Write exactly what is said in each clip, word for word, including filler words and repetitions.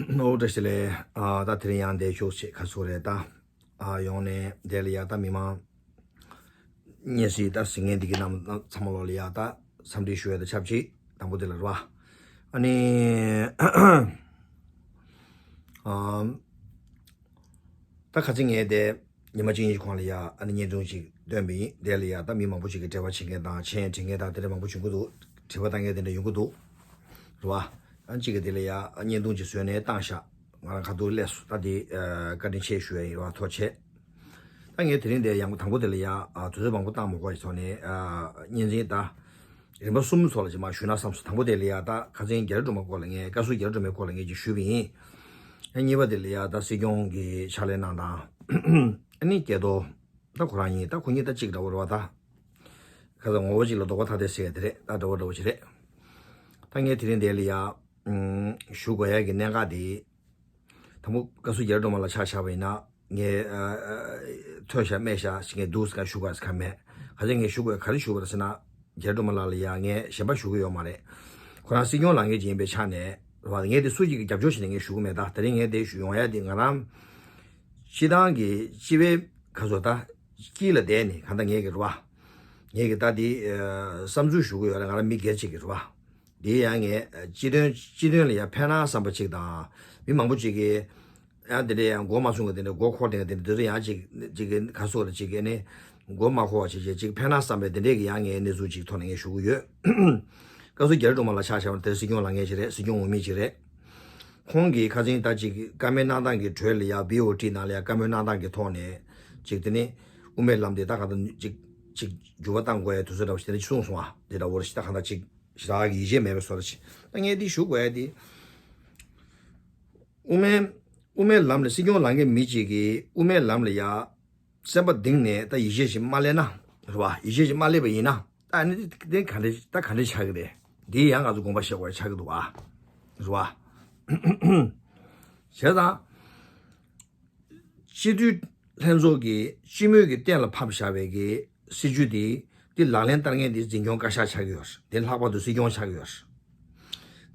ཨོ་བཀྲ་ཤིས་བདེ་ལེགས། ཨ་ད་དེ་རིང་ཡང་བསྡད་ཤོག་ཅེས་ཁ་སོ་རེད་ད། ཨ་ཡོང་ནས་བསྡད་ལ་ཡ་ད་མི་མང་། སྙན་སེང་ད་ཟིན་ངེས་འདི་གི་རྣམས་ཚང་མ་ལོ་ལ་ཡ་ད་འཚམས་འདྲི་ཞུ་ཡ་ད་ཆབས་ཅིག་དང་པོ་དེ་ལ་རེད་བ། ཨ་ནི། ཨ་ད་ཁ་ཚིག་ངས་དེ། ཉི་མ་གཅིག་གཉིས་ཀྱི་གོང་ལ་ཡ་ཨ་ནི་བརྙན་ཐུང་ཅིག་བཏོན་པ་ཡིན། དེ་ལ་ཡ་ད་མི་མང་པོ་ཅིག་གིས་འབྲེལ་བ་བྱེད་མཁན་དང་མཆན་འབྲི་མཁན་དང་དེ་འདྲ་མང་པོ་བྱུང་གི་འདུག་དྲི་བ་བཏང་མཁན་དེ་འདྲ་ཡོང་གི་འདུག་རེད་བ། ཨ་གཅིག་གིས་དེ་ལ་ཡ་ཨ་བརྙན་ཐུང་ཅིག་བཟོས་ནས་བཏང་ཤག་ང་རང་ཁ་ཐུག་སླེབས་སོང་། ད་དེ་ཨ་བཀའ་དྲིན་ཆེ་ཞུ་ཡ་ཡིན་རེད་བ། ཐུགས་རྗེ་ཆེ། ད་ངས་དེ་རིང་དེ་ཡང་དང་པོ་དེ་ལ་ཡ་ཨ་དུས་ཚོད་མང་པོ་བཏང་མ་དགོས་ཀྱི་ཐོག་ནས་ཨ་བརྙན་འཕྲིན་ད། རིམ་པ་གསུམ་ཚོགས་ལ་ཅིག་མར་ཞུས་ན་བསམ་སོང་། དང་པོ་དེ་ལ་ཡ་ད་ཁ་སང་རྒྱ་རི་སྒྲོལ་མ་སྐོར་ལ་ངས་བཀའ་ཟུར་རྒྱ་རི་སྒྲོལ་མའི་སྐོར་ལ་ངས་ཅིག་ཞུས་པ་ཡིན། ཨ་གཉིས་པ་དེ་ལ་ཡ་ད་སྲིད་སྐྱོང་གི་ཕྱག་ལས་གནང་སྟངས། ཨ་ནི་སྐལ་རྡོར། ད་ཁོ་རང་ཡིན། ད་ཁོ་གཉིས་ད་གཅིག་འདྲ་བོ་རེད་བ་ད། ཁ་སང་ངོ་བོ་གཅིག་ལ་རྡོག་པ་ཐ་དད་ཟེར་ཡ་དེ་རེད། ད་འདྲ་བོ་འདྲ་བོ་ཅིག་རེད། ད་ངས་དེ་རིང་དེ་ལ་ཡ་ཨུམ་ཞུ་དགོས་ཡ་གི་གནད་འགག་དེ། དང་པོ་བཀའ་ཟུར་རྒྱ་རི་སྒྲོལ་མ་ལགས་ཆ་བཞག་པ་ཡིན་ན། ངས་ཨ་ཨ་ཐོས་ཤག་སྨྲས་ཤག་ཅིག་ངས་འདུག་ཟེར་ག་ཞུ་དགོས་ཟེར་ག་མེད། ག་ཚོད་ངས་ཞུ་དགོས་ག་རེ་ཞུ་དགོས་རེད་ཟེར་ན། རྒྱ་རི་སྒྲོལ་མ་ལགས་ལ་ཡ་ངས་ཞེན་པ་ཞུ་གི་ཡོད་མ་རེད། ཁོ་རང་སྲིད་སྐྱོང་ལངས་མཁན་ཅིག་ཡིན་པའི་ཆ་ནས་རེད་བ། ངས་དེ་སུ་གཅིག་གིས་རྒྱབ་སྐྱོར་བྱས་ནས་ངས་ཞུ་གི་མེད། ད་དེ་རིང་ངས་དེ་ཞུ་ཡོང་ཡ་དེ་ང་རང་སྤྱི་བཏང་གི་སྤྱི་པའི་ག་ཚོད་ད་དཀྱིལ་ལ་བསྡད་ནས་གང་ལྟར་ངས་གི་རེད་བ། ངས་གི་ད་དེ་ཨ་བསམ་ཚུལ་ཞུ་གི་ཡོད་རེད། ང་རང་མི་སྒེར་གཅིག་གི་རེད་བ། དེ་ཡང་ངས་སྤྱི་དོན་སྤྱི་དོན་ལ་ཡང་ཕན་ན་བསམ་པ་ཅིག་དང་། མི་མང་པོ་ཅིག་གིས་ཡང་དེ་འདྲའི་ཡང་མགོ་མ་ཚོས་མཁན་དེ་འདྲའི་མགོ་འཁོར་དེ་འདྲ་དེ་ཚོ་ཡང་ཅིག་ཅིག་གི་ག་སོགས་ལ་ཅིག་གི་ནི་མགོ་མ་འཁོར་བ་ཅིག་ཅིག་ཅིག་ཕན་ན་བསམ་པའི་དེ་འདྲའི་གི་ཡང་ངས་གནས་ཚུལ་ཅིག་ཐོག་ནས་ངས་ཞུ་གི་ཡོད། བཀའ་ཟུར་རྒྱ་རི་སྒྲོལ་མ་ལགས་ཆ་བཞག་པ་དེ་སྲིད་སྐྱོང་ལངས་མཁན་ཞིག་རེད། སྲིད་སྐྱོང་འོས་མི་ཅིག་རེད། ཁོང་གིས་ཁ་སང་ད་ཅིག་བཀའ་མོལ་གནང་སྟངས་ཀྱི་གྲོས་ལ་ཡང་བི་ཨོ་ཊི་ནང་ལ་ཡང་བཀའ་མོལ་གནང་སྟངས་ཀྱི་ཐོག་ནས་ཅིག་དེ་ནི་དབུ་མའི་ལམ་དེ་ད་གང་ལྟར་ཅིག་ཅིག་འགྱུར་བ་གཏང་དགོས་ཡ་དུས་ཚོད་འདྲ་བོ་ཞིག་དེ་འདྲ་ཅིག་གསུངས་སོང་བ། དེ་འདྲ་བོ་ཞིག་ད་གང་ལྟར་ཅིག་ཞེ་དྲག་གི་ཡིད་ཆེས་མེད་པའི་བཟོ་འདྲ་ཞིག་ད་ངས་འདི་ཞུ་དགོས་ཡ་དེ། དབུ་མའི་དབུ་མའི་ལམ་ལ་སྲིད་སྐྱོང་ལངས་མཁན་མི་གཅིག་གིས་དབུ་མའི་ལམ་ལ་ཡ་སེམས་པ་གཏིང་ནས་ད་ཡིད་ཆེས་ཤིག་མ་སླེབས་ན་རེད་བ། ཡིད་ཆེས་ཤིག་མ་སླེབས་པ་ཡིན་ན་ད་ཨ་ནི་དེ་ག་འདྲ་ད་ག་འདྲ་ཆགས་ཀྱི་རེད། འདི་ཡང་ང་ཚོ་དགོངས་པ་བཞེས་དགོས་ཡ་ཆགས་ཀྱི་འདུག་བ། རེད་བ། བྱས་ཙང་། སྤྱི་འཐུས་ལྷན་ཚོགས་ཀྱིས་སྤྱི་མོས་ཀྱིས་གཏན་ལ་ཕབ་བཞག་པའི་གི་སྲིད་ཇུས་དེ་དེ་ལག་ལེན་བསྟར་མཁན་དེ་འཛིན་སྐྱོང་བཀའ་ཤག་ཆགས་ཀྱི་ཡོད་རེད། དེ་ལྷག་པར་དུ་སྲིད་སྐྱོང་ཆགས་ཀྱི་ཡོད་རེད།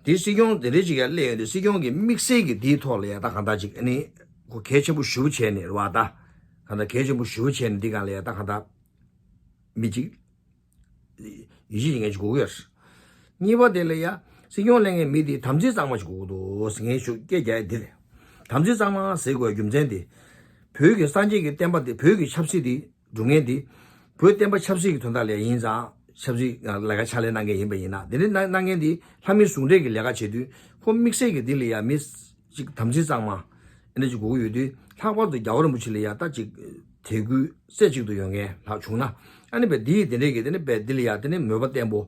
དེ་སྲིད་སྐྱོང་དེ་འདྲའི་ཅིག་ཡར་སླེབས་ཡོང་དུས་སྲིད་སྐྱོང་གི་དམིགས་བསལ་གྱི་དེའི་ཐོག་ལ་ཡ་ད་གང་ལྟར་ཅིག་ཨ་ནི་ཁོ་གལ་ཆེན་པོ་ཞེ་པོ་བྱས་ནས་རེད་བ། ད་གང་ལྟར་གལ་ཆེན་པོ་ཞེ་པོ་བྱས་ནས་འདི་སྒང་ལ་ཡ་ད་གང་ལྟར་མི་གཅིག་ཡིད་ཆེས་བྱེད་མཁན་ཅིག་དགོས་ཀྱི་ཡོད་རེད། གཉིས་པ་དེ་ལ་ཡ་སྲིད་སྐྱོང་ལངས་མཁན་མི་དེ་དམ་ཚིག་གཙང་མ་ཞིག་དགོས་ཀྱི་འདུག་ཟེར་མཁན་ཞིག་སྐད་རྒྱག་ཡ་འདི་རེད། དམ་ཚིག་གཙང་མ་ཟེར་དགོས་རྒྱུ་མཚན་དེ། བོད་ཀྱི་སངས་རྒྱས་ཀྱི་བསྟན་པ་དེ། བོད་ཀྱི་ཆབ་སྲིད་དེ་སྒྲུབ་མཁན་དེ། བོད་བསྟན་པ་ཆབ་སྲིད་ཀྱི་དོན་དག་ལ་ཡིན་ཙང་ཆབ་སྲིད་ལས་ཀ་ཕྱག་ལས་གནང་མཁན་ཡིན་པ་ཡིན་ན། དེ་འདྲའི་གནང་གནང་མཁན་དེ་ལྷ་མི་ཟུང་འབྲེལ་གྱི་ལས་ཀ་བྱེད་དུས་ཁོ་དམིགས་བསལ་གྱི་འདི་ལ་ཡ་མི་ཅིག་དམ་ཚིག་གཙང་མ་ཨེ་འདྲ་ཅིག་དགོས་ཀྱི་ཡོད་དུས། ལྷག་པར་དུ་རྒྱལ་བ་རིན་པོ་ཆེ་ལ་ཡ་ད་ཅིག་དད་གུས་རྩེ་གཅིག་ཏུ་ཡོད་མཁན་ལྷག་བྱུང་ན། ཨ་ནི་བས་འདི་ཡི་དེ་འདྲའི་གི་དེ་ནི་བས་འདི་ལ་ཡ་དེ་ནི་མོས་པ་བརྟན་པོ་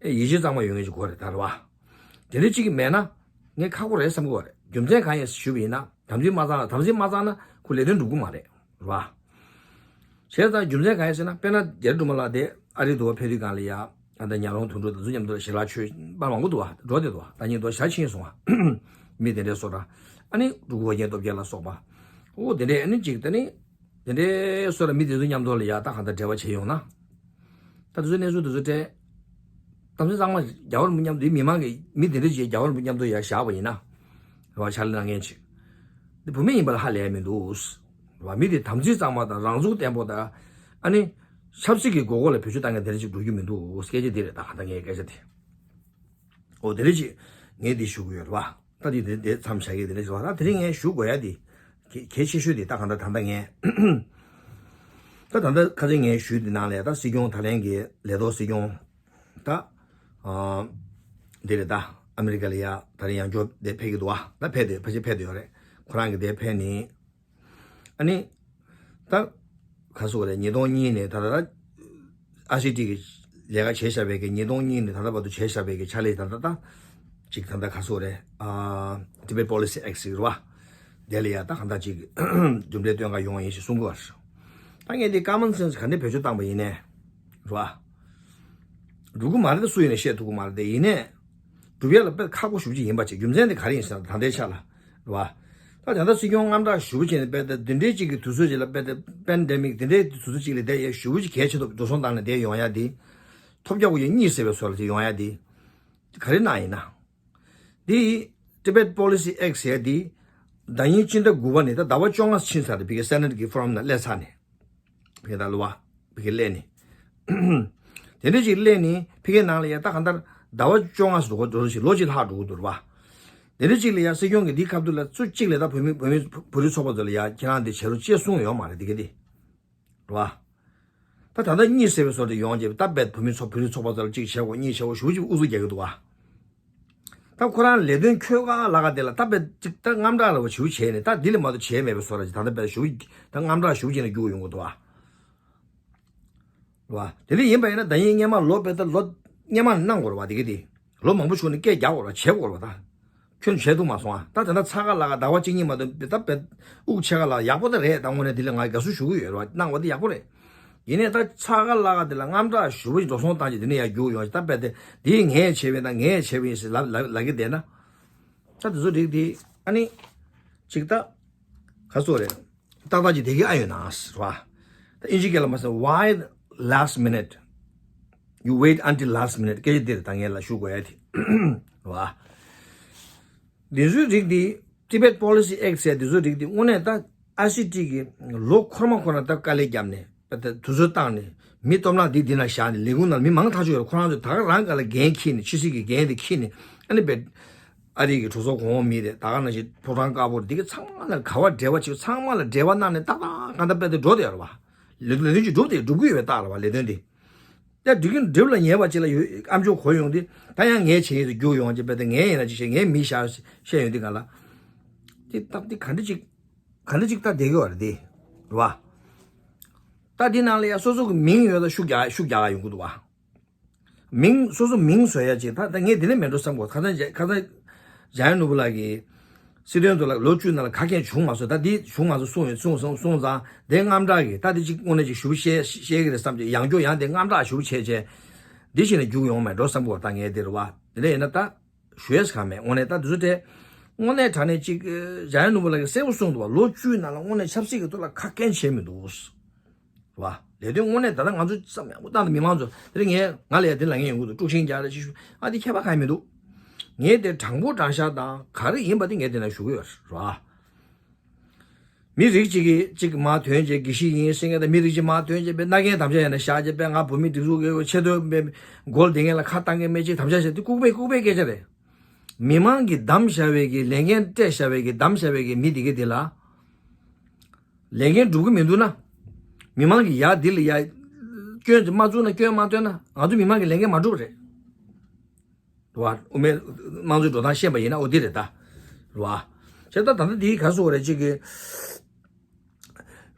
ཨེ་ཡིད་ཆེས་གཙང་མ་ཡོད་མཁན་ཅིག་དགོས་རེད་ད་རེད་བ། དེ་འདྲ་ཅིག་མེད་ན་ངས་ཁག་པོ་རེད་བསམ་གི་ཡོད་རེད། རྒྱུ་མཚན་གང་ཡིན་ཞུས་པ་ཡིན་ན། དམ་ཚིག་མ་གཙང་ན། དམ་ཚིག་མ་གཙང་ན་ཁོ་ལས་དོན་འགྲུབ་གི་མ་རེད། རེད་བ། བྱས་ཙང་རྒྱུ་མཚན་གང་ཡིན་ཟེར་ན། དཔེར་ན་རྒྱ་རི་སྒྲོལ་མ་ལགས་དེ་ཨ་རི་དུ་བ་ཕེབས་དུས་སྒང་ལ་ཡ། ཨ་ད་ཉག་རོང་དོན་གྲུབ་དང་ཚོ་མཉམ་དུ་ཞལ་ལག་མཆོད་པ་མང་པོ་འདུག་བ། འགྲོ་བསྡད་འདུག་བ། ད་ཉིན་དུ་ཞག་ཕྱིན་སོང་བ། མི་དེ་འདྲའི་བཟོ་འདྲ། ཨ་ནི་འབྲུག་སྒོ་རྒྱན་སྟོབས་རྒྱལ་ལ་སོགས་པ། ཨོ་དེ་འདྲའི་ཨ་ནི་ཅིག་དེ་ནི། དེ་འདྲའི་བཟོ་འདྲ་མི་དེ་ཚོ་མཉམ་དུ་ལ་ཡ་ད་གང་ལྟར་འབྲེལ་བ་བྱས་ཡོང་ན། ད་དེ་ཚོའི་གནས་ཚུལ་དེ་ཚོ་སྤྲད། དམ་ཚིག་གཙང་མ་རྒྱལ་བ་རིན་པོ་མཉམ་དུ། མི་མང་གི་མི་དེ་འདྲ་ཅིག་རྒྱལ་བ་རིན་པོ་མཉམ་དུ་ཡར་བཞག་པ་ཡིན་ན། རེད་བ། ཕྱག་ལས་གནང་མཁན་ཅིག་འདི་བུད་མེད་ཡིན་པ་ལ་ཧ་ལས་མི་འདུག་རེད་བ། མི་དེ་དམ་ཚིག་གཙང་མ་དང་རང་ཚུགས་བརྟན་པོ་དང་། ཨ་ནི་ཆབ་སྲིད་ཀྱི་དགོས་མཁོ་ལ་བེད་སྤྱོད་བཏང་མཁན་དེ་འདྲ་ཅིག་འགྲོ་རྒྱུ་མི་འདུག་སྐད་ཆ་འདི་རེད། ད་གང་ལྟར་ངའི་སྐད་ཆ་དེ། ཨོ་དེ་འདྲ་ཅིག་ངས་འདི་ཞུ་གི་ཡོད་རེད་བ། ད་འདི་འདི་འདི་མཚམས་བཞག་གི་འདི་འདྲ་ཞུ་བ། ད་དེ་རིང་ངས་ཞུ་དགོས་ཡ་འདི་གལ་གལ་ཆེ་ཤོས་འདི་ད་གང་ལྟར་ད་ལྟ་ངས་ད་ད་ལྟ་ཁ་སང་ངས་ཞུས་འདི་ནང་ལ་ད་སྲིད་སྐྱོང་ད་ལན་གྱི་ལས་ཐོག་སྲིད་སྐྱོང་ད་ཨ་འདི་རེད། ད་ཨ་མི་རི་ཀ་ལ་ཡ་ད་རིང་ཡང་བསྐྱར་འདི་ཕེབས་ཀྱི་འདུག་བ། ད་ཕེབས་དེ་ཕལ་ཆེར་ཕེབས་དེ་ཡོད་རེད། ཁོ་རང་གི་འདི་ཕེབས་ནི། ཨ་ནི། ད། ག་སོགས་རེད། ཉིས་སྟོང་གཉིས་ནས་ད་ལྟ་ད། ཨ་སི་ཊི་གི་ལས་ཀ་བྱས་བཞག་པའི་གི་ཉིས་སྟོང་གཉིས་ནས་ད་ལྟ་བར་དུ་བྱས་བཞག་པའི་གི་ཕྱག་ལས་ད་ལྟ་ད། ཅིག་ད་ལྟ་ག་སོགས་རེད། ཨ། Tibet Policy Act ཟེར་གི་རེད་བ། དེ་ལ་ཡ་ད་གང་ལྟར་ཅིག་གྲུབ་འབྲས་སྟོན་ག་ཡོང་ཡིན་ཞེས་གསུང་གི་བ་རེད། ད་ངས་འདི་common sense ག་འདྲས་བེད་སྤྱོད་བཏང་པ་ཡིན་ནའི། རེད་བ། འགྲོ་གི་མ་རེད་ད། སུ་ཡིན་ནའི་བཤད་ཐུབ་ཀྱི་མ་རེད་དེ། ཡིན་ནའི། སྒྲུབ་ཡ་ལ་དཔེ་ཁག་པོ་ཞེ་པོ་ཅིག་ཡིན་པ་ཅིག་རྒྱུ་མཚན་དེ་ག་རེ་ཡིན་ཟེར་ན། ད་ལྟའི་ཆ་ལ་རེད་བ། ད་ད་ལྟ་སྲིད་སྐྱོང་དངངས་སྐྲག་ཞེ་པོ་བྱས་ནས་དཔེ་ད་འདི་འདྲའི་ཅིག་གི་དུས་ཚོད་ཅིག་ལ་དཔེ་ད་པེན་ཌེ་མིག་འདི་འདྲའི་དུས་ཚོད་ཅིག་ལ་བསྡད་ཡ་ཞེ་པོ་ཅིག་གལ་ཆེ་ཐོག་འགྲོ་སོང་བཏང་ནས་བསྡད་ཡོང་ཡ་འདི། ཐོབ་རྒྱག་དགོས་ཡ་གཉིས་ཟེར་བའི་བཟོ་ལ་དེ་ཡོང་ཡ་འདི། ག་རེ་གནང་ཡིན་ན། འདི། Tibet Policy Act ཟེར་ཡ་དེ་ཟླ་ཉིན་སྤྱི་ཟླ་དགུ་པ་ནས་ད་ཟླ་བ་བཅོ་ལྔ་ཕྱིན་ཚར་རེད། ཕ་གི་སེ་ནེ་ཊི་གི་ཕོ་རམ་ནང་སླེབས་ཚར་ནས། ཕ་གི་ད་ལོ་བ་ཕ་གི་སླེབས་ནས། དེ་འདྲ་ཅིག་སླེབས་ནས་ཕ་གི་ནང་ལ་ཡ་ད་གང་ལྟར་ཟླ་བ་བཅོ་ལྔ་ཙམ་འགྲོ་འགྲོ་ཞིག་ལོ་གཅིག་ལྷག་འགྲོ་གི་འདུག་རེད་བ། དེ་འདྲ་ཅིག་ལ་ཡ་སྲིད་སྐྱོང་གིས་འདིའི་ཁ་ཐུག་ལ་ཚུར་གཅིག་ལ་ད་བོད་མི་བོད་མི་བོད་རིགས་ཚོགས་པ་ཚོ་ལ་ཡ་ཁྱེད་རང་འདི་བྱེད་རོགས་ཅེས་གསུངས་ཡོད་མ་རེད་དེ་ག་དེ། རེད་བ། ད་ད་ལྟ་གཉིད་སད་པའི་བཟོ་འདྲ་ཡོང་རྗེས་ད་བོད་མི་ཚོ་བོད་རིགས་ཚོགས་པ་ཚོ་ལ་གཅིག་བྱེད་དགོས་གཉིས་བྱེད་དགོས་ཞུ་གཅིག་ཨུ་ཚུགས་རྒྱག་གི་འདུག་བ། ད་ཁོ་རང་ལས་དོན་འཁྱོལ་ག་ལ་ག་དེ་ལ་ད་བོད་ཅིག་ད་དངངས་སྐྲག་ལ་བ་ཞུ་བྱས་ནས་ད་འདི་ལས་མ་གཏོགས་བྱས་མེད་པའི་བཟོ་འདྲ་ཅིག་ད་ལྟ་བོད་ཞུ་ད་དངངས་སྐྲག་ཞུ་བྱས་ནས་རྒྱུགས་ཡོང་གི་འདུག་བ། རེད་བ། དེ་འདྲ་ཡིན་པ་ཡིན་ན་ཟླ་ཉིན་སྔོན་མ་ལོ་བོད་ད་ལོ་སྔོན་མ་གནང་དགོས་རེད་བ་དེ་ག་དེ། ལོ་མང་པོ་ཞིག་ནས་སྐད་རྒྱག་དགོས་རེད་བྱེད་དགོས་རེད་བ་ད། ཁྱོད་བྱེད་ཐུབ་མ་སོང་ཨ། ད་དེ་འདྲ་ཚ་ག་ལ་ག་ཟླ་བ་གཅིག་གཉིས་མ་གཏོགས་ད་བེད་དབུགས་ཆད་ག་ལ་ཡག་པོ་ད་རེད། ད་དངོས་གནས་འདི་ལ་ང་དགའ་བསུ་ཞུ་གི་ཡོད་རེད་བ། གནང་བ་དེ་ཡག་པོ་རེད། ཡིན་ནའི་ད་ཚ་ག་ལ་ག་དེ་ལ་དངངས་སྐྲག་ཞུ་བ་ཞིག་འགྲོ་སོང་བཏང་རྗེས་དེ་ནས་ཡར་རྒྱུགས་ཡོང་ཞིག་ད་བེད་དེ་འདི་ངས་བྱས་པ་ཡིན་ད་ངས་བྱས་པ་ཡིན་ཟེར་ལབ་ལབ་ལབ་ཀྱི་བསྡད་ན། ད་དེ་ཚོ་རིགས་དེ་ཨ་ནི་ཅིག་ད་ག་ཚོད་རེད། ཏག་ཏག་ཅིག་བསྡད་ཀྱི་ཨ་ཡོད་ན་རེད་བ། ད་དབྱིན་ཇི་སྐད་ལ་མ་ཟེར། Why last minute? You wait until last minute. སྐད་ཆ་འདིར་ད་ངས་ལ་ཞུ་དགོས་ཡ་དེ་རེད་བ། འདི་ཚོའི་རིགས་འདི་Tibet Policy Act ཟེར་འདི་ཚོའི་རིགས་འདི་དངོས་གནས་ད་ཨའི་སི་ཊི་གི་ལོ་འཁོར་མ་འཁོར་ན་ད་དཀའ་ལས་བརྒྱབ་ནས་ད་དུས་ཚོད་བཏང་ནས་མི་སྟོབས་ལག་འདི་འདི་ན་བཞག་ནས་ལས་ཁུངས་ནང་མི་མང་ཐག་ཆོད་ཡོད་རེད། ཁོ་རང་ཚོ་ད་ག་རང་ག་ལ་འགན་འཁྱེར་ནས་ཕྱི་སྲིད་ཀྱི་འགན་དེ་འཁྱེར་ནས་ཨ་ནི་བེད། ཨ་རི་གི་གྲོས་ཚོགས་གོང་འོག་མི་རེད། ད་ག་ནང་བཞིན་ཕོ་བྲང་དཀར་པོ་རེད། འདི་ག་ཚང་མ་ལ་ག་བ་འབྲེལ་བ་བྱེད་ཚང་མ་ལ་འབྲེལ་བ་གནང་ནས་ཏག་ཏག་གང་ལྟར་དཔེ་དེ་འགྲོ་བསྡད་ཡོད་རེད་བ། ལས་ལས་དོན་ཅིག་འགྲུབ་སྟེ་འགྲུབ་ཀྱི་ཡོད་པའི་རྟགས་རེད་བ་ལས་དོན་འདི། ད་འགྲིག་གི་འགྲིག་ལ་ཉེ་བ་ཅིག་ལ་ཡོད་ཨ་མཆོག་གོ་ཡོང་དུས་ད་ཡང་ངས་བྱེད་ཡས་སུ་རྒྱུགས་ཡོང་ཅེས་དཔེ་དེ་ངས་ཡིན་ན་ཅིག་བྱས་ངས་མི་བཞག་བཤད་ཡོང་དུས་གང་ལ། དེ་སྟབས་དེ་ག་འདྲ་ཅིག་ག་འདྲ་ཅིག་ད་བསྡད་ཀྱི་ཡོད་རེད་དེ། རེད་བ། ད་འདི་ནང་ལ་ཡང་སོ་སོ་གི་མིང་ཡོད་ད་ཤུགས་རྒྱག་ཤུགས་རྒྱག་ཡོང་གི་འདུག་བ། མིང་སོ་སོ་མིང་བཟོ་ཡ་ཅིག་ད་ད་ངས་འདི་ནས་མེད་འགྲོ་བསམ་གོ་ཁ་སང་ཁ་སང་འཇམ་དབྱངས་ནོར་བུ་ལགས་ཀྱིས་སྲིད་དོན་དུ་ལ་ལོ་བཅུ་ནང་ལ་ཁ་སྐད་བྱུང་མ་སོང་། ད་འདི་བྱུང་མ་སོང་གསུངས་ཡོད་གསུངས་སོང་གསུངས་ཙང་དེ་དངངས་སྐྲག་གིས་ད་འདི་ཅིག་དངོས་གནས་ཅིག་ཞུ་བཤད་བཤད་ཀྱི་རེད་བསམ་ཅིག་ཡང་བསྐྱར་ཡང་དེ་དངངས་སྐྲག་ཞུ་བྱས་བྱས་འདི་བྱས་ནས་རྒྱུགས་ཡོང་མེད་འགྲོ་བསམ་གོ་ད་ངས་འདི་རེད་བ། དེ་འདྲ་ཡིན་ན་ད་ཞུ་ཡས་གང་མེད་དངོས་གནས་ད་འདི་ཚོ་དེ་དངོས་གནས་དྲང་གནས་ཅིག་འཇམ་དབྱངས་ནོར་བུ་ལགས་ཀྱིས་གསལ་པོ་གསུངས་འདུག་བ། ལོ་བཅུའི་ནང་ལ་དངོས་གནས་ཆབ་སྲིད་ཀྱི་ཐོག་ལ་ཁ་སྐད་བྱས་མི་འདུག་བ། ལས་དོན་དངོས་གནས་ད་ལྟ་ང་ཚོ་བསམ་ཡག་པོ་བཏང་སྟེ་མི་མང་ཚོ་དེ་རིང་ངས་ང་ལ་ཡ་དེ་ལ་ངས་ཡོང་གི་འདུག་དཀྲུག་ཤིང་རྒྱག་རེ་ཅིག་ཞུ་ཨ་དེ་ཁྱད་པར་གང་ཡང་མི་འདུག་ངས་དེ་དྲང་པོ་དྲང་བཞག་དང་ག་རེ་ཡིན་པ་དེ་ངས་དེ་ན་ཞུ་གི་ཡོད་རེད། མི་རིགས་གཅིག་གིས་གཅིག་མར་ཐོན་རྗེས་དགེ་བཤེས་ཡིན་ཟེར་མཁན་དང་མི་རིགས་གཅིག་མར་ཐོན་རྗེས་པའི་མནའ་གན་དམ་བཅའ་ཡང་ན་བཞག་རྗེས་པའི་ང་བོད་མི་སྒྲིག་འཛུགས་ཀྱི་ཆེས་མཐོའི་མགོ་ལ་བསྡད་མཁན་ལ་ཁ་བཏང་མཁན་མེད་ཅིག་དམ་བཅའ་བྱས་དེ་ལྐུགས་པའི་ལྐུགས་པའི་སྐད་ཆ་རེད། མི་མང་གིས་བདམས་བཞག་པའི་གི་ལས་འགན་སྤྲད་བཞག་པའི་གི་བདམས་བཞག་པའི་གི་མི་དེ་གི་དེ་ལ། ལས་འགན་སྒྲུབ་ཀྱི་མི་འདུག་ན། མི་མང་གིས་ཡར་འདི་ལ་ཡར། སྐྱོན་ཅིག་མ་བཙུགས་ན་སྐྱོན་མ་བཏོན་ན་ང་ཚོ་མི་མང་གི་ལས་འགན་མ་འགྲུབ་པ་རེད། རེད་བ། དབུ་མའི་དམངས་གཙོའི་འགྲོ་སྟངས་ཤེས་པ་ཡིན་ན་འོ་འདི་རེད་ད། རེད་བ། བྱས་ད་ད་ལྟ་འདི་ག་སོ་རེད་ཅིག་གི།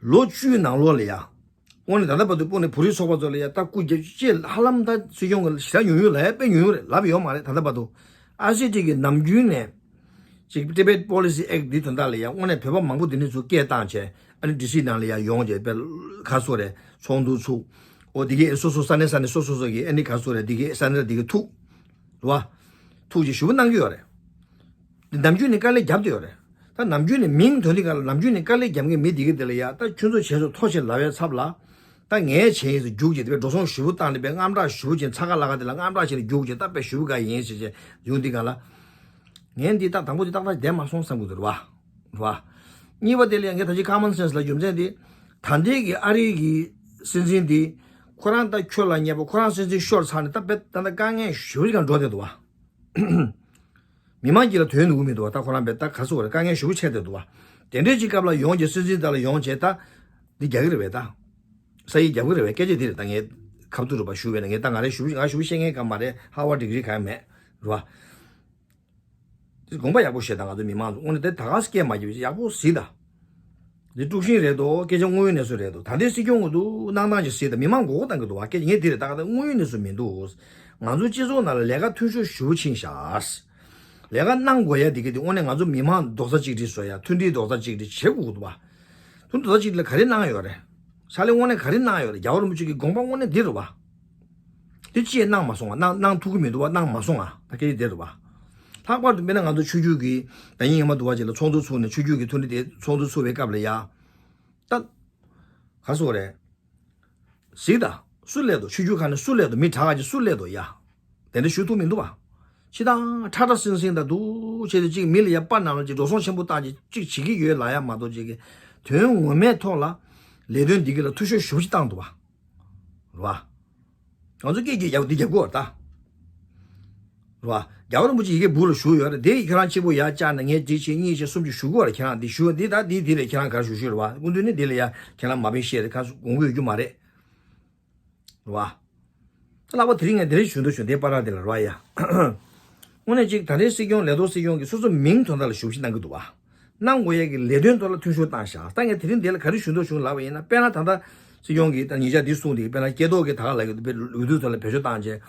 ལོ་བཅུའི་ནང་ལོགས་ལ་ཡ། དངོས་གནས་ད་ལྟ་བར་དུ་སྤུན་ནས་བོད་རིགས་ཚོགས་པ་ཚོ་ལ་ཡ་ད་སྐུ་རྒྱབ་ཅེས་ཧ་ལམ་ད་སྲིད་སྐྱོང་གི་ཞེ་དྲག་ཉུང་ཉུང་ལབ་ཡ་དཔེ་ཉུང་ཉུང་རེད་ལབ་ཡོད་མ་རེད་ད་ལྟ་བར་དུ། ཨའི་སི་ཊི་གི་ནམ་རྒྱུན་ནས། ཅིག་Tibet Policy Act འདི་དོན་དག་ལ་ཡང་དངོས་གནས་བོད་པ་མང་པོ་འདི་ནས་ཚུར་སྐད་བཏང་བྱས་ཨ་ནི་ཌི་སི་ནང་ལ་ཡང་ཡོང་བྱས་དཔེ་ག་སོ་རེད་ཚོགས་འདུ་ཚུགས། འོ་འདི་གས་སོ་སོ་ས་གནས་ས་གནས་སོ་སོ་སོ་གི་ཨ་ནི་ག་སོ་རེད་འདི་གས་ས་གནས་འདི་གས་ཐུག་རེད་བ། ཐུག་ཅིག་ཞུ་བ་གནང་གི་ཡོད་རེད། འདི་ནམ་རྒྱུན་ནས་དཀའ་ལས་བརྒྱབ་བསྡད་ཡོད་རེད། ད་ནམ་རྒྱུན་ནས་མིང་ཐོན་དུས་ག་ལ་ནམ་རྒྱུན་ནས་དཀའ་ལས་རྒྱབ་མཁན་མི་འདི་གས་དེ་ལ་ཡ་ད་ཁྱོད་ཚོ་བྱས་སོ་ཐོ་ཆེ་ལབ་ཡ་ཚབ་ལ། ད་ངས་བྱས་ཡིན་ཟེར་རྒྱུགས་ཀྱིས་དེ་བས་འགྲོ་སོང་ཞེ་པོ་བཏང་ནས་པའི་དངངས་སྐྲག་ཞེ་པོ་ཅན་ཚ་ག་ལ་ག་དེ་ལ་དངངས་སྐྲག་བྱས་ནས་རྒྱུགས་ཀྱིས་ད་པའི་ཞེ་པོ་ག་ཡིན་ཟེར་བྱས་ཡོང་འདི་ག་ལ། ངས་འདི་ད་དང་པོ་འདི་ཏག་ཏག་བསྡད་མ་སོང་བསམ་གི་འདུག་རེད་བ། རེད་བ། གཉིས་པ་དེ་ལ་ཡང་ངས་ད་ཅི་ཁ་མན་སེན་སི་ལ་རྒྱུ་མཚན་འདི། ད་ལྟའི་གི་ཨ་རིའི་གི་སྲིད་འཛིན་འདི། ཁོ་རང་ད་ཁྱོད་ལ་ཉེ་པོ་ཁོ་རང་སྲིད་འཛིན་ཤོར་ཚར་ནས་ད་པའི་ད་ད་དཀའ་ངལ་ཞེ་པོ་ཅིག་ག་འགྲོ་བསྡད་འདུག་བ། མི་མང་གཅིག་ལ་དོན་ནུས་མི་འདུག་བ་ད་ཁོ་རང་པས་ད་ག་སོ་བ་རེད་དཀའ་ངལ་ཞེ་པོ་ཆེ་བསྡད་འདུག་བ། དེ་འདྲའི་གཅིག་སྐབས་ལ་ཡོང་རྗེས་སྲིད་འཛིན་དག་ལ་ཡོང་རྗེས་ད། འདི་རྒྱག་གི་རེད་བས་ད། ས་ཡིག་རྒྱབ་གི་རེད་བས་སྐད་ཆ་འདི་རེད་ད་ངས། ཁ་བསྡུར་རུ་བ་ཞུ་བས་ན་ངས་ད་ང་རེ་ཞུ་ང་ཞུ་བཤད་མཁན་ག་མ་རེད་ཧ་བ་ཌིག་རི་ག་མེད། རེད་བ། དེ་དགོངས་པ་ཡག་པོ་བཞེས་དང་ང་ཚོ་མི་མང་ཚོ་དངོས་གནས་དེ་ད་ག་སྐད་མ་རྒྱབ་ཡག་པོ་གཟིགས་དང་། འདི་དཀྲུག་ཤིང་རེད་དོ་སྐད་ཆ་དངོས་ཡོད་གནས་ཚུལ་རེད་དོ་ད་ལྟའི་སྲིད་སྐྱོང་གི་འདུག་གནང་སྟངས་ཅིག་གཟིགས་དང་མི་མང་མགོ་སྐོར་བཏང་གི་འདུག་བ་སྐད་ཆ་ངས་འདི་རེད་ད་ག་ད་དངོས་ཡོད་གནས་ཚུལ་མི་འདུག་ང་ཚོ་སྤྱི་ཚོགས་ནང་ལ་ལས་ཀ་མཐུན་ཤོས་ཞེ་པོ་ཕྱིན་ཤག་ལས་ཀ་གནང་དགོས་ཡ་འདི་ག་འདི་དངོས་གནས་ང་ཚོ་མི་མང་རྡོག་རྩ་གཅིག་སྒྲིལ་བཟོ་ཡ་མཐུན་སྒྲིལ་རྡོག་རྩ་གཅིག་སྒྲིལ་བྱེད་དགོས་ཀྱི་འདུག་བ། མཐུན་རྡོག་རྩ་གཅིག་སྒྲིལ་ལ་ག་རེ་གནང་ཡོད་རེད། ཕྱག་ལས་དངོས་གནས་ག་རེ་གནང་ཡོད་རེད་རྒྱལ་བ་རིན་པོ་ཆེ་གི་དགོངས་པ་དངོས་གནས་འདི་རེད་བ། དེ་ཅི་ཡང་གནང་མ་སོང་བ་གནང་གནང་ཐུབ་ཀྱི་མི་འདུག་བ་གནང་མ་སོང་ང་ད་སྐད་ཆ་དེ་རེད་བ། ལྷག་པར་དུ་དཔེར་ན་ང་ཚོ་ཆོས་བརྒྱུད་ཀྱི་ད་ཡིན་ངེས་མ་འདུག་བ་ཅིག་ལ་ཚོགས་འདུ་ཚུགས་ནས་ཆོས་བརྒྱུད་ཀྱི་མཐུན་སྒྲིལ་དེ་ཚོགས་འདུ་ཚུགས་པའི་སྐབས་ལ་ཡ། ད། ག་སོ་རེད། གཟིགས་དང་སུ་སླེབས་འདུག་ཆོས་བརྒྱུད་ཁག་ནས་སུ་སླེབས་འདུག་མི་དྲག་ག་ཅིག་སུ་སླེབས་འདུག་ཡ། དེ་འདྲ་ཞུ་ཐུབ་མི་འདུག་བ། ཕྱི་དང་ཁྲ་ཁྲ་སིང་སིང་དང་འདུག་བྱས་ཏེ་གཅིག་མི་ལ་ཡ་པ་ནང་ལ་གཅིག་འགྲོ་སོང་ཆེན་པོ་བཏང་གཅིག་གཅིག་བྱེད་ཀྱི་ཡོད་ལ་ཡ་མ་གཏོགས་གཅིག་གི་དོན་ངོ་མའི་ཐོག་ལ་ལས་དོན་འདི་གི་ལ་འཐུས་ཤོར་ཞུ་ཞིག་བཏང་འདུག་བ། རེད་བ། ང་ཚོ་སྐད་ཀྱི་ཡག་འདི་རྒྱབ་དགོས་བ་ད། རེད་བ། རྒྱལ་བ་རིན་པོ་ཆེ་ཡི་གེ་སྦུག་ལ་བཞུགས་ཡོད་རེད་དེ་ཁྱེད་རང་གཅིག་པོ་ཡར་བཅར་ནས་ངས་འདི་བྱེད་གཉིས་བྱེད་གསུམ་བྱེད་ཞུ་དགོས་རེད་ཁྱེད་རང་འདི་ཞུ་འདི་ད་འདི་འདི་རེད་ཁྱེད་རང་གར་ཞུ་ཞུ་རེད་བ་སྐུ་མདུན་ནི་འདི་ལ་ཡ་ཁྱེད་རང་མ་བེན་བཤད་རེད་ཁ་སུ་དགོངས་ཀྱི་ཡོད་རྒྱུ་མ་རེད། རེད་བ། ད་ལྷག་པ་དེ་རིང་ངས་འདི་རིང་ཞུ་འདོད་བྱུང་དེ་པར་ར་དེ་ལ་རེད་བ་ཡ། དངོས་གནས་གཅིག་ད་རེས་སྲིད་སྐྱོང་ལས་ཐོག་སྲིད་སྐྱོང་གིས་སོ་སོ་མིང་དོན་དག་ལ་ཞུ་ཞིག་གནང་གི་འདུག་བ། གནང་དགོས་ཡས་ཀྱི་ལས་དོན་ཐོག་ལ་མཐུན་ཤོར་བཏང་ཤག་ད་ངས་དེ་རིང་འདི་ལ་ག་རེ་ཞུ་འདོད་བྱུང་ལབ་པ་ཡིན་ན་དཔེར་ན་ད་ལྟ་སྲིད་སྐྱོང་གིས་ད་ཉེ་ཆར་འདི་གསུངས་དེ་དཔེར་ན་སྐྱེ་ཐོག་གི་ད་ག་ལ་གི་འོས་བསྡུ་ཐོག་ལ་བེད་སྤྱོད་བཏང་རྗེས་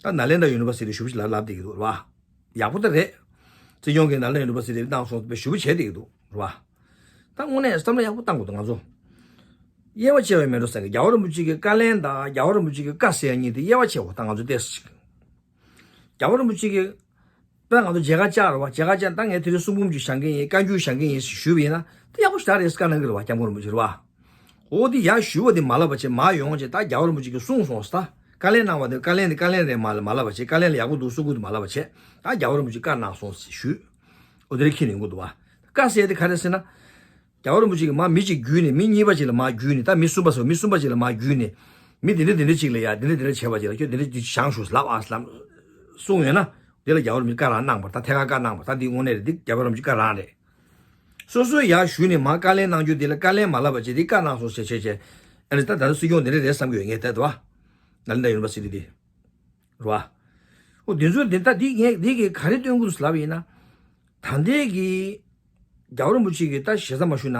ད་ནཱ་ལེནྡྲ་ཡུ་ནི་ཝར་སི་ཊི་ཞུ་ཞིག་ལ་ལབ་བསྡད་ཀྱི་འདུག་རེད་བ། ཡག་པོ་ད་རེད། སྲིད་སྐྱོང་གིས་ནཱ་ལེནྡྲ་ཡུ་ནི་ཝར་སི་ཊི་གནང་སོང་བའི་ཞུ་བ་བྱས་བསྡད་ཀྱི་འདུག་རེད་བ། ད་དངོས་གནས་བསམ་བློ་ཡག་པོ་བཏང་དགོས་འདུག་ང་ཚོ། དབྱེ་བ་ཕྱེ་བའི་མེ་འགྲོ་ཟེར་གི་རྒྱལ་བ་རིན་པོ་ཆེ་གི་བཀའ་ལན་དང་རྒྱལ་བ་རིན་པོ་ཆེ་གི་བཀའ་ཟེར་ཡ་གཉིས་དེ་དབྱེ་བ་ཕྱེ་དགོས་ད་ང་ཚོ་ཏོག་ཙམ་ཅིག་རྒྱལ་བ་རིན་པོ་ཆེ་གི་ད་ང་ཚོ་མཇལ་ཁ་བཅར་བ་མཇལ་ཁ་བཅར་ད་ངས་དེ་རིང་གསུང་འབུམ་ཅིག་བཞེངས་མཁན་ཡིན་བཀའ་འགྱུར་བཞེངས་མཁན་ཡིན་ཞེས་ཞུས་པ་ཡིན་ན་དེ་ཡག་པོ་ཞེ་དྲག་རེད་བཀའ་གནང་གི་རེད་བ་སྐྱབས་མགོན་རིན་པོ་ཆེ་རེད་བ། འོ་དེ་ཡར་ཞུ་བ་དེ་མ་ལབ་པ་བྱས་མར་ཡོང་བྱས་ད་རྒྱལ་བ་རིན་པོ་ཆེ་གིས་གསུངས་སོང་ཟེར་ད་བཀའ་ལན་གནང་བ་དེ་བཀའ་ལན་དེ་བཀའ་ལན་རེད་མ་ལབ་མ་ལབ་པ་བྱས་བཀའ་ལན་ལ་ཡག་པོ་འདུག་གསུང་གི་འདུག་མ་ལབ་པ་བྱས་ད་རྒྱལ་བ་རིན་པོ་ཆེ་བཀའ་གནང་སོང་ཞེས་ཞུས། འོ་དེ་རེད་ཁྱི་ལེན་དགོས་འདུག་བ། བཀའ་ཟེར་དེ་ག་རེ་ཟེར་ན། རྒྱལ་བ་རིན་པོ་ཆེ་གིས་མ་མི་གཅིག་བརྒྱུད་ནས་མི་གཉིས་པ་ཅིག་ལ་མ་བརྒྱུད་ནས་ད་མི་གསུམ་པ་ཟེར་མི་གསུམ་པ་ཅིག་ལ་མ་བརྒྱུད་ནས། མི་དེ་འདྲ་དེ་འདྲ་ཅིག་ལ་ཡ་དེ་འདྲ་དེ་འདྲ་བྱས་པ་ཅིག་ལ་ཁྱོད་དེ་འདྲ་དེ་བཞེངས་ཤོག་ལབ་ཨ་ལབ་གསུངས་ཡོད་ན། དེ་ལ་རྒྱལ་བ་རིན་པོ་ཆེ་བཀའ་རང་གནང་བ་ད་ཐད་ཀར་བཀའ་གནང་བ་ད་འདི་དངོས་གནས་རེད་འདི་རྒྱལ་བ་རིན་པོ་ཆེ་བཀའ་རང་རེད། སོ་སོས་ཡར་ཞུས་ནས་མར་བཀའ་ལན་གནང་རྒྱུ་དེ་ལ་བཀའ་ལན་མ་ལབ་པ་བྱས་དེ་བཀའ་གནང་སོང་ཞེས་བྱས་བྱས། ཨ་ནི་ད་ད་ལྟ་སྲིད་སྐྱོང་དེ་འདྲ་རེད་བསམ་གྱི་ཡོད་ངས་དེ་དུ་བ། ནཱ་ལེནྡྲ་ཡུ་ནི་ཝར་སི་ཊི་དེ། རེད་བ། འོ་དེ་ཚོ་དེ་ད་འདི་ངས་འདི་གི་ག་རེ་སྟོན་དགོས་ལབ་ཡིན་ན། ད་ལྟའི་གི་རྒྱལ་བ་རིན་པོ་ཆེ་གི་ད་ཞེ་ས་མ་ཞུ་ན།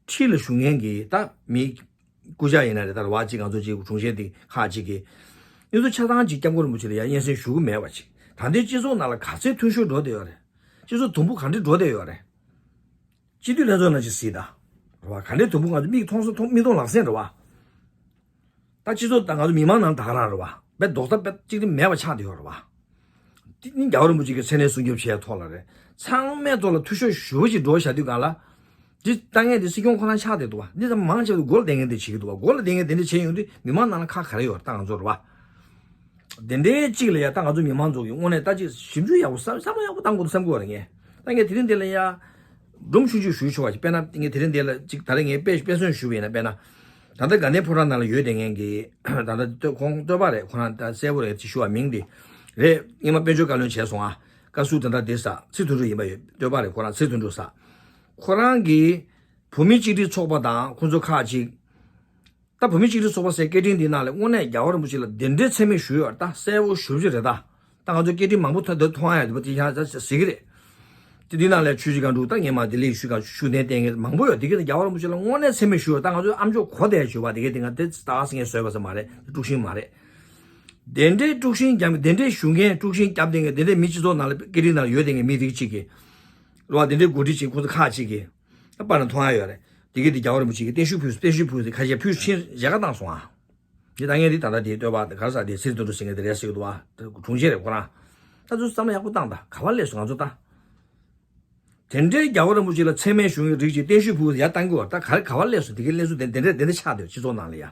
ཁྲི་ལ་བཞུགས་མཁན་གི་ད་མི་སྐུ་ཕྱྭ་ཡིན་ན་རེད་ད་རེད་བ་ཅིག་ང་ཚོ་ཅིག་དྲུང་ཆེ་འདི་ཁག་ཅིག་གི་ཨ་ནི་ཆ་ཚང་ཅིག་སྐྱབས་མགོན་རིན་པོ་ཆེ་ལ་ཡང་སྙན་སེང་ཞུ་གི་མེད་པ་ཅིག་ད་ལྟའི་སྤྱི་ཚོགས་ནང་ལ་ག་ཚད་མཐུན་ཤོར་འགྲོ་བསྡད་ཡོད་རེད། སྤྱི་ཚོགས་དུམ་བུ་ག་འདྲ་འགྲོ་བསྡད་ཡོད་རེད། སྤྱི་འཐུས་ལྷན་ཚོགས་ནང་ཅིག་གཟིགས་དང་། རེད་བ་ག་འདྲའི་དུམ་བུ་ང་ཚོ་མིག་མཐོང་ས་མཐོང་མིག་མཐོང་ལག་ཟིན་རེད་བ། ད་སྤྱི་ཚོགས་དང་ང་ཚོ་མི་མང་ནང་ད་ག་རང་རེད་བ། དཔེ་ལྡོག་ཟླ་དཔེ་གཅིག་དེ་མེད་པ་ཆགས་བསྡད་ཡོད་རེད་བ། དེ་ནི་རྒྱལ་བ་རིན་པོ་ཆེ་གི་མཚན་གནས་སྲུང་སྐྱོབ་བྱས་ཐོག་ལ་རེད། ཚང་མའི་ཐོག་ལ་འཐུས་ཤོར་ཞེ་པོ་ཅིག་འགྲོ་བཞག་དུས་སྒང་ལ། འདི་ལྟ་མཁན་དེ་སྲིད་སྐྱོང་ཁོ་རང་ཆགས་བསྡད་འདུག་བ། འདི་ཚང་མང་ཆེ་བ་མགོ་ལ་བསྡད་མཁན་དེ་བྱེད་ཀྱི་འདུག་བ། མགོ་ལ་བསྡད་མཁན་དེ་འདྲ་བྱས་ཡོང་དུས་མི་མང་ནང་ལ་ཁག་ག་རེ་ཡོད་རེད་ད་ང་ཚོ་རེད་བ། དེ་འདྲའི་གཅིག་ལ་ཡ་ད་ང་ཚོ་མི་མང་ཚོ་གི་དངོས་གནས་ད་ཅིག་ཞིབ་འཇུག་ཡག་པོ་བསམ་བསམ་བློ་ཡག་པོ་བཏང་དགོས་འདུག་བསམ་གྱི་ཡོད་རེད་ངས། ད་ངས་དེ་རིང་འདི་ལ་ཡ། སྒྲུང་ཆུང་ཆུང་ཞུ་ཆོག་པ་ཅིག་དཔེར་ན་ངས་དེ་རིང་འདི་ལ་ཅིག་ད་རེས་ངས་དཔེ་དཔེ་མཚོན་ཞུ་བ་ཡིན་ན་དཔེར་ན། ད་ལྟ་དགའ་ལྡན་ཕོ་བྲང་ནང་ལ་ཡོད་བསྡད་མཁན་གྱི་ད་ལྟ་སྟོད་ཁོང་སྟོད་པ་རེད་ཁོ་རང་ད་གསལ་པོ་རེད་ཅིག་ཞུ་བ་མིང་འདི། རེད་སྔོན་མ་དཔལ་འབྱོར་བཀའ་བློན་བྱས་སོང་ཨ། བཀའ་ཟུར་ད་ལྟ་འདི་ས་ཚེ་དོན་གྲུབ་ཡིན་པ་ཡོད་སྟོད་པ་རེད་ཁོ་རང་ཚེ་དོན་གྲུབ་ས། ཁོ་རང་གིས་བོད་མི་གཅིག་སྒྲིལ་ཚོགས་པ་དང་ཁོང་ཚོ་ཁག་ཅིག་ད་བོད་མི་གཅིག་སྒྲིལ་ཚོགས་པ་ཟེར་སྐད་འཕྲིན་འདི་ནང་ལ་དངོས་གནས་རྒྱལ་བ་རིན་པོ་ཆེ་ལ་དེ་འདྲའི་མཚན་སྨད་ཞུས་ཡོད་ད་གསལ་པོ་ཞེ་པོ་ཅིག་རེད་ད། ད་ང་ཚོ་སྐད་འཕྲིན་མང་པོ་ཐོན་ཐོན་ཐོན་ཡ་འདུག་པ་དེ་ཡང་ཟེར་གི་རེད། དེ་འདི་ནང་ལ་ཆུ་བཞི་སྒང་དྲུག་ད་ངས་མ་དེ་ལས་ཞུ་ག་ཤུགས་ལྡན་བསྟེན་མཁན་མང་པོ་ཡོད་དེ་གི་ད་རྒྱལ་བ་རིན་པོ་ཆེ་ལ་དངོས་གནས་མཚན་སྨད་ཞུས་ཡོད་ད་ང་ཚོའི་ཨ་མཆོག་གོ་བསྡད་བརྗོད་པ་དེ་གི་དེ་ང་དེ་ད་ངས་བཟོས་པ་ཟེར་མ་རེད་དཀྲུག་ཤིང་མ་རེད། དེ་འདྲའི་དཀྲུག་ཤིང་རྒྱབ་དེ་འདྲའི་ཞུ་མཁན་དཀྲུག་ཤིང་རྒྱབ་བསྡད་མཁན་དེ་འདྲའི་མི་སྤྱི་ཚོགས་ནང་ལ་སྐད་འཕྲིན་ནང་ལ་ཡོད་བསྡད་མཁན་མི་རིགས་གཅིག་གི་རེད་བ། དེ་འདྲའི་འགོ་ཁྲིད་ཅིག་ཁོ་ཚོ་ཁག་ཅིག་གིས་ད་པར་ནང་མཐོང་ཡ་ཡོད་རེད། དེ་གི་དེ་རྒྱལ་བ་རིན་པོ་ཆེ་གིས་བརྟན་བཞུགས་ཕུལ་བརྟན་བཞུགས་ཕུལ་ཟེར་ཁ་ཤས་ཕུལ་ཕྱིན་མཇལ་ཁ་བཏང་སོང་ཨ། དེ་ད་ངས་དེ་ད་ལྟ་དེ་སྟོད་པ་ག་རེ་ཟ་དེ་ཚེ་དོན་གྲུབ་ཟེར་མཁན་དེ་རེད་ཟེར་གི་འདུག་ཨ། དྲུང་ཆེ་རེད་ཁོ་རང་། ད་ཚོས་བསམ་བློ་ཡག་པོ་བཏང་ད་ག་བ་སླེབས་སོང་ང་ཚོ་ད། དེ་འདྲའི་རྒྱལ་བ་རིན་པོ་ཆེ་ལ་མཚན་སྨད་ཞུ་མཁན་རིགས་ཀྱིས་བརྟན་བཞུགས་ཕུལ་ཡ་བཏང་གི་བ་ད་ག་རེ་ག་བ་སླེབས་སོང་དེ་གི་སླེབས་སོང་དེ་དེ་འདྲ་དེ་འདྲ་ཆགས་འདུག་སྤྱི་ཚོགས་ནང་ལ་ཡ།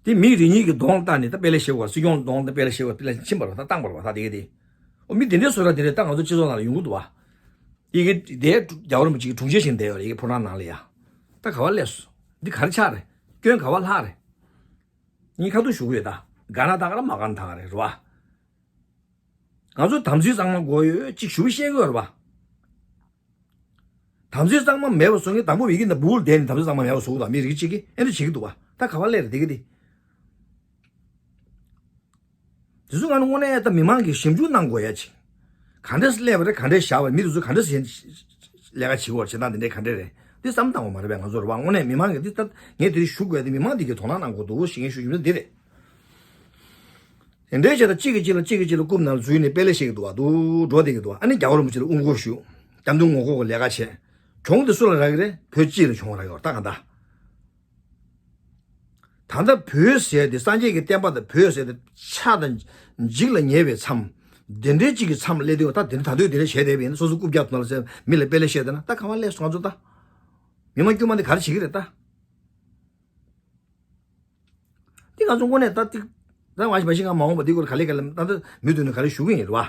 དེ་མི་རེ་གཉིས་ཀྱི་གདོང་བལྟས་ནས་ད་དཔེ་ལས་ཞེ་བ་སྲིད་སྐྱོང་གདོང་ད་དཔེ་ལས་ཞེ་བ་དཔེ་ལས་ཕྱིན་པ་རེད་བ་ད་བཏང་པ་རེད་བ་ད་དེ་གི་དེ། ཨོ་མི་དེ་འདྲའི་བཟོ་འདྲ་དེ་འདྲ་ད་ང་ཚོ་སྤྱི་ཚོགས་ནང་ལ་ཡོང་གི་འདུག་བ། དེ་གི་དེ་རྒྱལ་བ་རིན་པོ་ཆེ་གི་དྲུང་ཆེ་བཞིན་བསྡད་ཡོད་རེད་ཡི་གེ་ཕོ་བྲང་ནང་ལ་ཡ། ད་ག་བ་སླེབས་སོང་འདི་ག་རེ་ཆགས་རེད། སྐྱོན་ག་བ་ལྷག་རེད། ངས་ཁ་ཐུག་ཞུ་གི་ཡོད་ད། དགའ་ན་དགའ་ར་མ་དགའ་ན་དགའ་རེད་རེད་བ། ང་ཚོ་དམ་ཚིག་གཙང་མ་དགོས་ཡོད་ཅིག་ཞུ་བཤད་གི་ཡོད་རེད་བ། དམ་ཚིག་གཙང་མ་མེད་པ་བཟོ་མཁན་དང་པོ་ཡི་གེ་འདི་སྦུག་ལ་བསྡད་ནས་དམ་ཚིག་གཙང་མ་མེད་པ་བཟོ་གི་འདུག་མི་རིགས་གཅིག་གིས་ཨེ་འདྲ་བྱེད་ཀྱི་འདུག་བ། ད་ག་བ་སླེབས་རེད་དེ་གི་དེ། དེ་ཚོ་ང་ནི་དངོས་གནས་ད་མི་མང་གིས་ཞིབ་འཇུག་གནང་དགོས་ཡ་ཅིག་ག་འདྲས་སླེབས་པ་རེད་ག་འདྲས་བཞག་པ་རེད་མི་དེ་ཚོ་ག་འདྲས་ལས་ཀ་བྱེད་དགོས་བྱེད་སྟངས་དེ་འདྲས་ག་འདྲས་རེད། འདི་བསམ་བཏང་བ་མ་རེད་པས་ང་ཚོ་རེད་བ། དངོས་གནས་མི་མང་གིས་འདི་ལྟ་ངས་དེ་རིང་ཞུ་དགོས་ཡ་དེ་མི་མང་འདི་གིས་དོ་སྣང་གནང་དགོས་འདུག་ཞེས་ངས་ཞུ་རྒྱུ་འདི་རེད། དེ་འདྲའི་བྱས་ད་གཅིག་གིས་གཅིག་ལ་གཅིག་གིས་གཅིག་ལ་རྐུབ་ནང་ལ་འཛུལ་ནས་དཔེ་ལས་བཤད་ཀྱི་འདུག་བ་འདུག་འགྲོ་བསྡད་ཀྱི་འདུག་བ། ཨ་ནི་རྒྱལ་བ་རིན་པོ་ཆེ་ལ་དབུ་སྐོར་ཞུ། སྐྱབས་མགོན་ངོ་ལྐོག་གི་ལས་ཀ་བྱས། གྱོང་དེ་སུ་ལ་རག་གི་རེད། བོད་སྤྱི་ལ་གྱོང་རག་གི་རེད་ད་ག་ད། ད་ལྟ་བོད་ཟེར་དེ་སངས་རྒྱས་ཀྱི་བསྟན་པ་དང་བོད་ཟེར་དེ་ཕྱག་དང་འཇིག་ལ་ཉེ་བའི་མཚམས། དེ་འདྲའི་གཅིག་གི་མཚམས་སླེབས་དུས་ད་དེ་ད་དུས་དེ་འདྲ་བྱས་བསྡད་པ་ཡིན་ན་སོ་སོ་རྐུབ་བཀྱག་ཐོག་ལ་སེམས་མི་ལ་དཔེ་ལས་བཤད་བསྡད་ན་ད་ག་བ་སླེབས་སོང་ང་ཚོ་ད། མི་མང་དཀྱུས་མ་འདི་ག་རེ་བྱེད་ཀྱི་རེད་ད། འདི་ང་ཚོ་དངོས་གནས་ད་ཏིག་ ད་མ་གཞི་མ་གཞི་ང་མ་འོངས་པ་འདི་སྐོར་ག་ལེ་ག་ལེ་ད་ལྟ་མུ་མཐུད་ནས་ག་ལེ་ཞུ་གི་ཡིན་རེད་བ།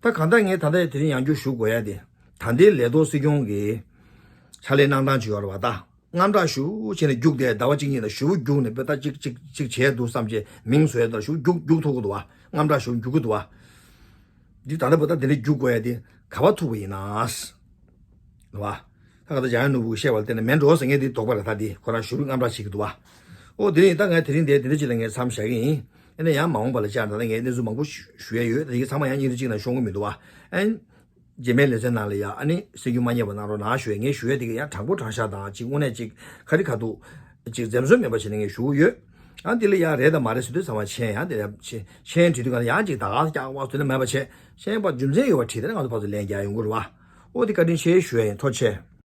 ད་གང་ལྟར་ངས་ད་ལྟ་དེ་རིང་ཡང་བསྐྱར་ཞུ་དགོས་ཡ་དེ། ད་ལྟའི་ལས་ཐོག་སྲིད་སྐྱོང་གི་ཕྱག་ལས་གནང་སྟངས་ཅིག་ཡོད་རེད་བ་ད། དངངས་སྐྲག་ཞེ་པོ་བྱས་ནས་རྒྱུགས་ཏེ་ཟླ་བ་གཅིག་གཉིས་ལ་ཞེ་པོ་རྒྱུགས་ནས་དཔེ་ད་གཅིག་གཅིག་གཅིག་བྱས་འདུག་བསམ་བྱས་མིང་བཟོས་ད་ཞེ་པོ་རྒྱུགས་རྒྱུགས་ཐུབ་ཀྱི་འདུག་བ། དངངས་སྐྲག་ཞེ་པོ་རྒྱུག་གི་འདུག་བ། འདི་ད་ལྟ་བར་ད་དེ་འདྲ་རྒྱུག་དགོས་ཡ་དེ་ག་པར་ཐུག་པ་ཡིན་ན། རེད་བ། ད་ག་ད་འཇམ་དབྱངས་ནོར་བུ་གིས་བཤད་པ་ལ་བརྟེན་ནས་མིན་འགྲོ་ཟེར་མཁན་དེ་དོགས་པ་རེད། ད་དེ་ཁོ་རང་ཞེ་པོ་དངངས་སྐྲག་བྱེད་ཀྱི་འདུག་བ། ཨོ་དེ་རིང་ད་ངས་དེ་རིང་དེ་དེ་འདྲ་ཅིག་ལ་ངས་མཚམས་བཞག་གི་ཡིན། ཨ་ནི་ཡང་མ་འོངས་པ་ལ་བཅར་ད་ལྟ་ངས་གནས་ཚུལ་མང་པོ་ཞུ་ཞུ་ཡ་ཡོད། དེ་གི་ཚང་མ་ཡང་ཉིན་རེ་གཅིག་ནང་ཤོང་གི་མི་འདུག་བ། ཨ་ནི། རྗེས་མའི་ལེ་ཚན་ནང་ལ་ཡ་ཨ་ནི་སེམས་འགུལ་མ་རྙེད་པ་གནང་རོགས་གནང་ཞུ་ཡ། ངས་ཞུ་ཡ་དེ་གི་ཡང་དྲང་པོ་དྲང་བཞག་དང་ཅིག་དངོས་གནས་ཅིག་ཁ་རི་ཁ་ཐུག་ཅིག་འཛེམ་ཟོན་མེད་པ་བྱས་ནས་ངས་ཞུ་གི་ཡོད། ཡང་དེ་ལ་ཡང་རེད་དང་མ་རེད་ཟེར་དུས་ཚང་མ་མཆན་ཡང་དེ་ལ་མཆན་མཆན་བྲིས་དུས་ག་ལ་ཡང་ཅིག་ད་ག་སྐྱག་པ་ཟེར་ནས་མེད་པ་བྱས། མཆན་པ་རྒྱུ་མཚན་ཡོད་པ་བྲིས་ཏེ་ང་ཚོ་ཕར་ཚུར་ལན་རྒྱག་ཡོང་གི་རེད་བ། ཨོ་དེ་བཀའ་དྲིན་ཆེ་ཞུ་ཡ་ཡིན། ཐུགས་རྗེ་ཆེ།